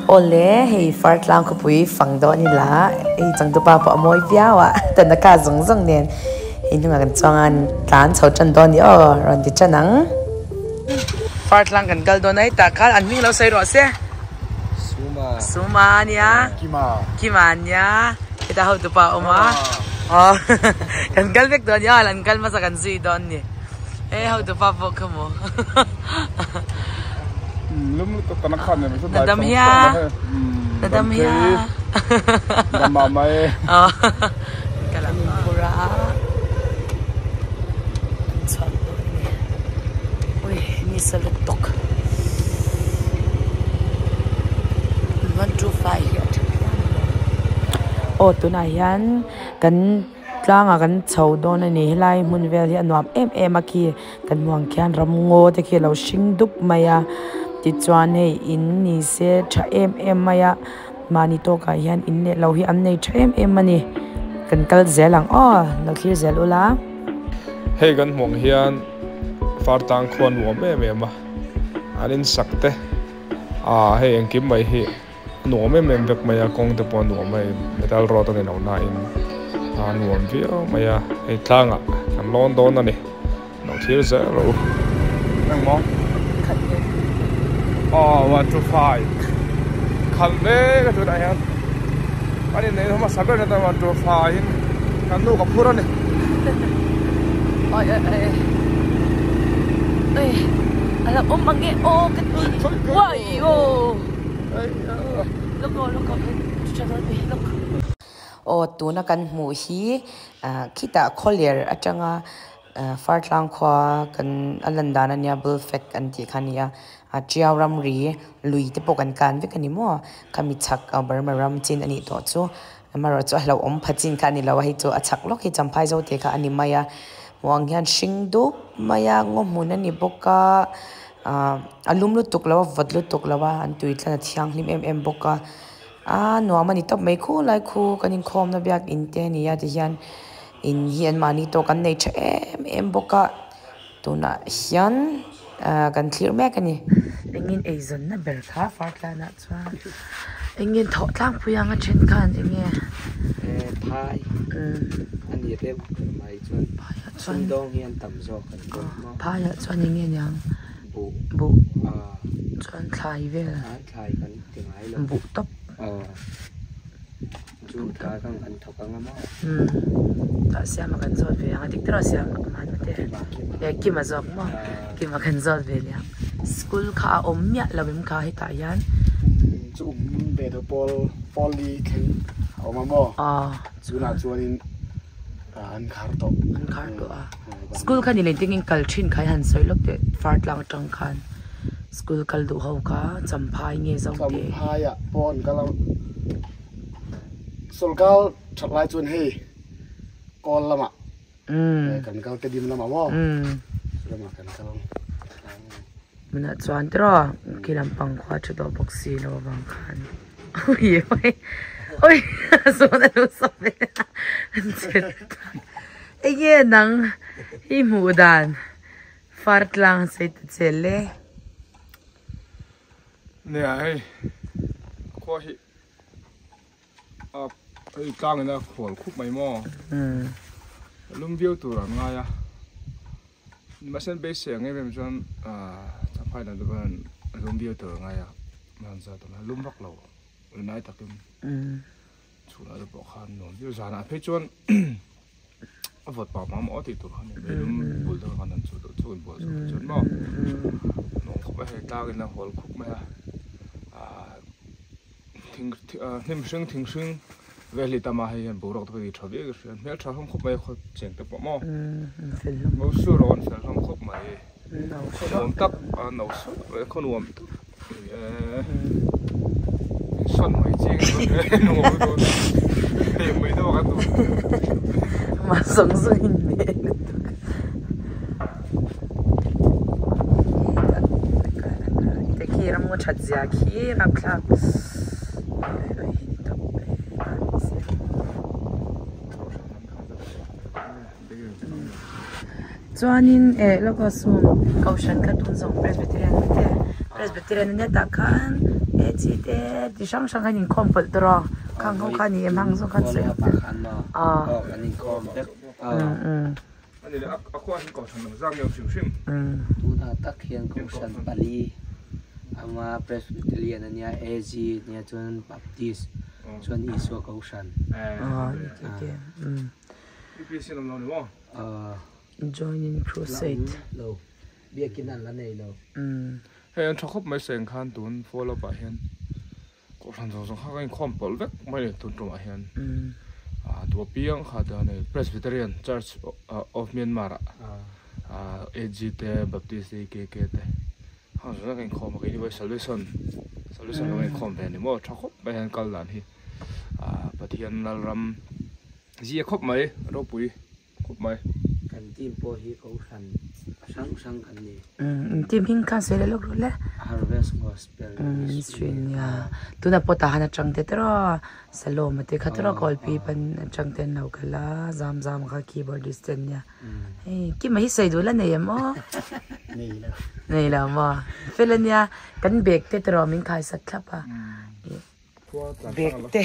Awle hei Fartlang khawpui fang dawn ila hei changtupa pawh a mawi viau a Tanaka zawng zawng nen hei hnungah kan chuang a tlan chho tan dawn a ni aw rawn ti tan ang. Fartlang kan kal dawn a hetah khan an hming lo sawi rawh se. Suma. Suma a nia. Kima. Kima a nia. Hetah hotupa a awm a. Aw kan kal vek dawn a ni aw an kal hmasa kan zui dawn a ni. E hotupa pawh kha maw. Lum lutuk ka na khan nei mai chu dai Nadam hiya. Nadam hiya. Dam mah mai. Aw ka lam phur a. An chhuak dawn a ni. Ui ni sa lutuk. 125 hi a tha phian a. Aw tunah hian kan Tlangah kan chho dawn a ni helai hmun vel hi a nuam em em a khi kan hmuh ang khian ramngaw te khi a lo hring dup mai a tichuan hei in ni se tha em em mai a mahni tawkah hian in leh lo hi an nei tha em em a ni kan kal zel ang aw lo thlir zel ula. Hei kan hmuh ang hian Fartlang khua nuam em em a an in sak te ah hei engkim mai hi. Nuam em em vek mai a, kawng te pawh a nuam a, metal road a ni lo nain a nuam viau mai a, hei tlangah kan lawn dawn a ni, lo thlir zel rawh u. Engmaw? Aw 125 khalh mek a tunah hian kan inneih hmasa ber na 125 in kan nu ka phur a ni. Oi oi oi oi a lo awm ang e aw ka ti uai aw. Aw tuna kan hmuh hi ah khitah khawler atanga ah Fartlang khua kan a lan dan ania Bullfak an tih kha ania a Tiau ramri lui te pawh kan kan vek ani maw khami chhak ah Burma ram chin anih tawh chu amaherawhchu a hlauhawm pha chin kha ani lo a hei chu a chhak lawk hi Champhai zo te kha ani mai a hmuh ang hian hring dup mai a ngaw hmun ani bawk a. Ahh a lum lutuk lo a vawt lutuk lo a an tui tlan a thianghlim em em bawk a aaa nuam a ni tawp mai khulai khu kan inkhawmna biakin te a ni a tihian in hi an mahni tawk an nei tha em em bawk a tunah hian ahh kan thlir mek a ni. Engin eizawnna ber kha Fartlanah chuan engin thawh tlangpui anga then khan enge. Phai a ni reuh mai chuan sumdawng hi an tam zawk. Phaiah chuan eng nge niang buh chuan thlai vel buh tawp tah siama kan zawt ve ang a dik tawh siam e kima zawk maw kima kan zawt ve liang school kha a awm miah lo em kha hetah hian chu um ve deuh pawl pawl li thleng a awm a maw tunah chuanin. An khar tawh. An khar tawh a. School kha ni leh tingin kal thin kha i han sawi lawk teh far tlang atang khan school kal duh ho kha Champhai nge Zote. Champhai ah pawh an kal a. Sawrkar that lai chuan hei kawl lamah kan kal Tedim lamah maw lamah kan kal. Munah chuan tiraw khi lampang khua tha tawh bawk si lo avang khan. Ui ui ui zawn a lo sawp ve an che enge nang i hmuh dan far tlang sei ta che le. Nia hei khua hi a hei tlang in a khual khup mai maw lum viau tur an ngai a. Mahse an beisei ang em em chuan Champhai lam te pawh hian lum viau tur a ngai a, hman zat awm a, lum vak lo rinai takin chhunah te pawh khan nuam viau zanah phei chuan a vawt pah mah maw tih tur kha a ni mai lum bul deuh khan an chuh deuh chu an bual zawk te chuan maw nuam khawp mai hei tlangin a hawl khup mai a ah thing hnim hring thing hring vel hi tam a hei hian boruak te pawh hi tha viau ka hria hmel tha hlawm khawp mai a khaw cheng te pawh maw no sur a rawn fel hlawm khawp mai khaw nuam tak a no sur mai khaw nuam tak eee sawn mai chiang in nuam dawn hnem mai deuh a kan duh mah zawng zawng in hmel lutuk te khi ramngaw that zia khi rapthlak chuanin eh lawk a sum kohhran kha tun zawng presbyterian te presbyterian ania tah khan AG te ti hrang hrang khan inkhawm pawlh tawh a khang ho kha ni em hang zawk khan sawi a kan inkhawm vek tunah tak hian kohhran pali ama Presbyterian ania AG ania chuan Baptist chuan Isua kohhran Joining crusade. Lo biakin an la nei lo. Hei an tha khawp mai seng khan tun follow up ah hian kohhran zawng zawng kha ka inkhawm pawlh vek mai a ni tun tumah hian ah duh apiang kha te an hei Presbyterian Church of Myanmar ah AG te Baptist te KK te hang zawng zawng ka inkhawm a keini pawh hi Salvation Salvation lam a inkhawm ve a ni maw tha khawp mai hian kal dan hi ah Pathian Lalram zia khawp mai ropui. khawp mai. Kan team pawh hi kohhran hrang hrang kan ni. Umm team hming khan sawi leh lawk rawh le. Harvest Gospel Ministry nia. Tuna pawh tah han atang te tawrh a Saloma te kha tawrh a Kawlpi pan atang te an lo kal a Zam Zam kha keyboardist te an nia. Hei Kima hi sawi duh la nei em aw? Nei lo. Nei lo maw? Fel ania kan bag te tawrh min khaisak thlap a. Bag te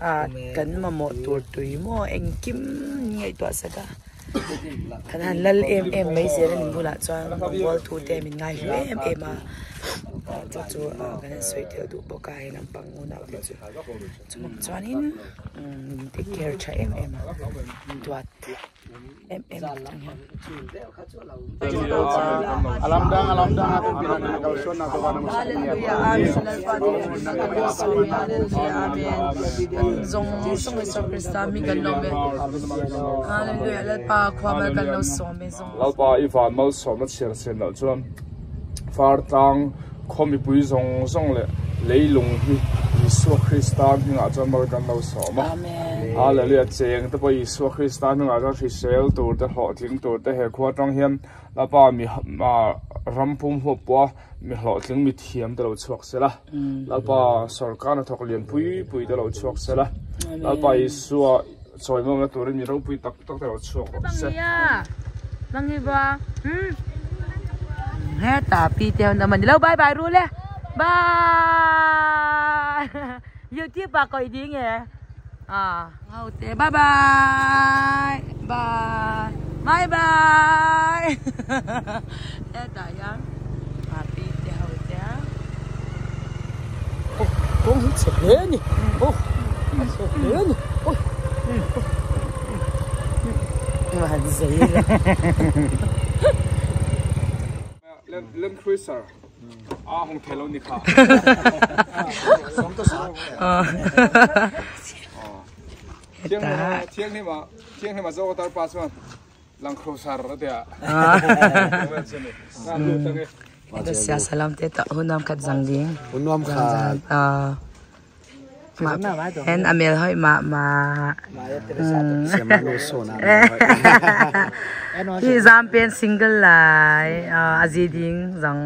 ah kan mamawh tur tui maw engkim ngaihtuah sak a kan han lal em em mai zel a ni bulah chuan rawngbawl tu te min ngai hlu em em a chu chu kan han sawi tel duh bawk a he lampang unau te chu chuvang chuanin min take care tha em em a duat. Em em chung hian. Lalpa i van malsawmna chhiar sen loh chuan Fartlang khaw mipui zawng zawng leh leilung hi Isua Krista hmingah chuan mal kan lo sawm a. Hallelujah cheng te pawh Isua Krista hnungah chuan hrisel tur te hlawhtling tur te he khua atang hian Lalpa mi ram pum huap pawh a mi hlawhtling mi thiam te lo chhuak se la Lalpa sorkar hnathawk lian pui pui te lo chhuak se la Lalpa Isua chawimawmna turin mi ropui tak tak te lo chhuak rawh se. Hetah pi te an awm a ni lo bye bye ru le bye youtube ah kawih ding e. À, ok, bye bye. Bye. Bye bye. Hetah hian pi te ho te a. Oh, kawng hi chhe hle a ni. Oh, a chhe hle a ni. Oh. Han zei la. Land Cruiser a hawng thei lo ni kha. Thianghlim a thianghlim a zo tar pa chuan Land Cruiser a tia. Sia salam te ta hunam khat zang ding. Hunam khat. En amel hoi ma ma hi zam pen single lai azi ding zong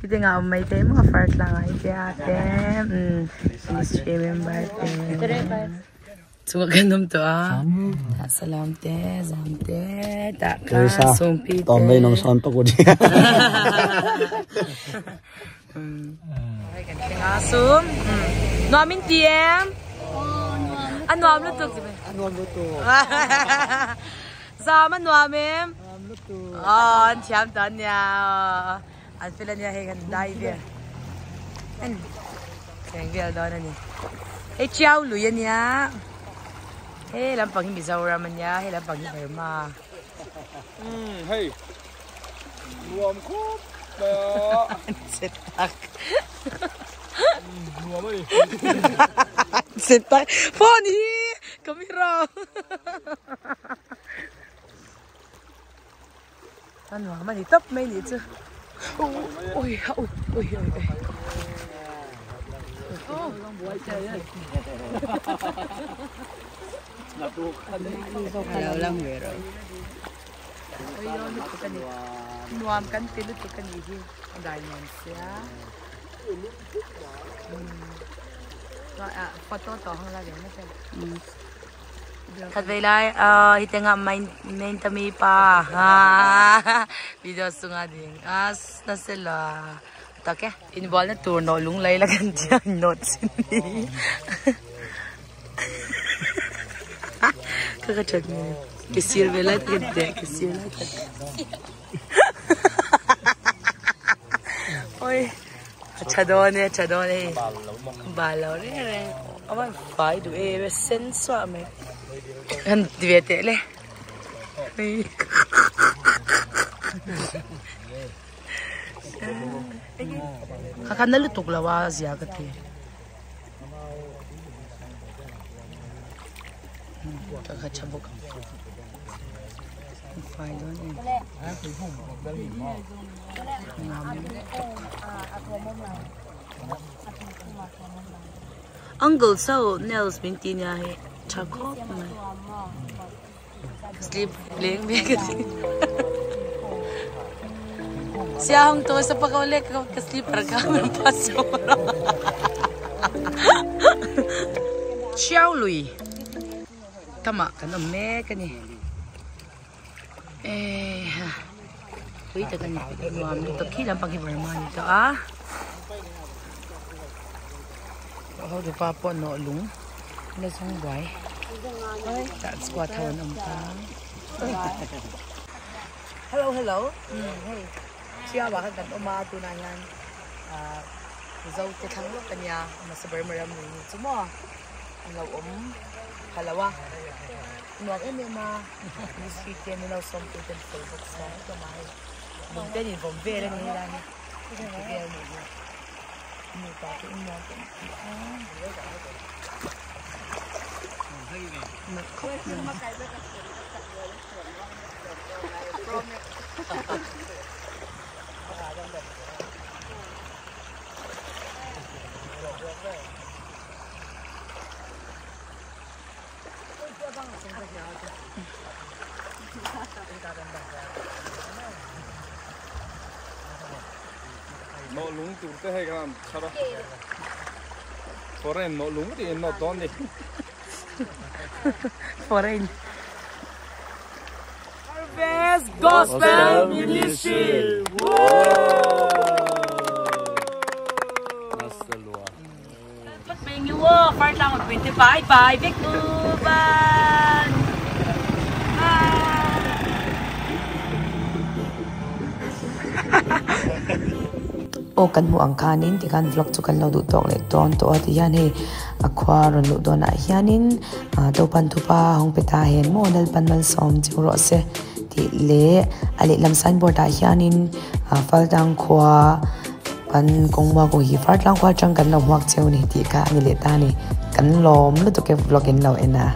hi te nga om mai te mo far tlang ai te a te ministry member te chunga kan um to a ta salam te zam te ta ka sumpi te tom mei nong son to ko di Hei kan thleng a sum nuam in ti em a nuam lutuk ti mai a nuam lutuk zam a nuam em aw an thiam ta ania an fel ania hei kan dai vel en thleng vel dawn ani hei tiau lui ania he lampang hi Mizoram ania he lampang hi Burma hei Nuam khawp mai a. Che tak. Nuam a ni. Che tak. Phone hi camera. A nuam a ni tawp mai ni chu. Ui ui ui ui. Lo lang ve rawh. Nuam kan ti lutuk a nih hi a dai nuam sia photo tawh hang la ve mai se khat vei lai hi te nga main main tami pa video sunga ding as na sela. Tak e. Inbualna tur nawh lunglei la kan tia nawh chin ni. Ka ka that nge. Ke sir ve lai tak de ke sir lai tak. Oi. A tha dawn e, a tha dawn e. Bal lo reng reng. A van fai duh e, a sen suah mai. Han ti ve teh le. Kha kha na lutuk lo a zia ka ti. Ka kha tha bawk. Fai dawn em. Uncle so nails min ti nia hei tha khawp mai. Sleep leng ve ka ti. Sia hong to sa pa ka le ka sleeper ka min paso. Chiao lui. Kama kan awm mek ani. Eh ha. Pui tak ani. Nuam lutuk khi lampang hi Burma ani tawh a. Ho dupa pawh nawh lung la zawng buai. Tah squad ho an awm ta. Hello hello. Hei Chiawa khan kan awm a tunah hian ah Mizo te thlang lawk ania hmasa Burma ram ni chu maw an lo awm pha lo a. Nuam em em a ministry te an lo sawm tu te an fel bawk sia tlawm ah hei lung te an invawm vel a ni helai hi an ti vel a nih hi nupa te in nuam em em a nalh khawp mai. Nawh lung tur te hei khan chhar a foreign nawh lung tiin nawt dawn ni. Foreign Harvest Gospel Ministry. Bye bye vek u bye. Aw kan hmuh ang khanin tikhan vlog chu kan lo duh tawk leh dawn tawh a ti hian hei a khua rawn luh dawnah hianin Topan thupa hawng pe ta hen maw Lalpan malsawm chiu rawh se tih leh a lehlam signboard ah hianin Faltang khua Kan kawngmua kawng hi far tlang kual tang kan lo hmuak cheu ni tih kha a ni leh ta a ni. Kan lawm lutuk e vlog in lo en a.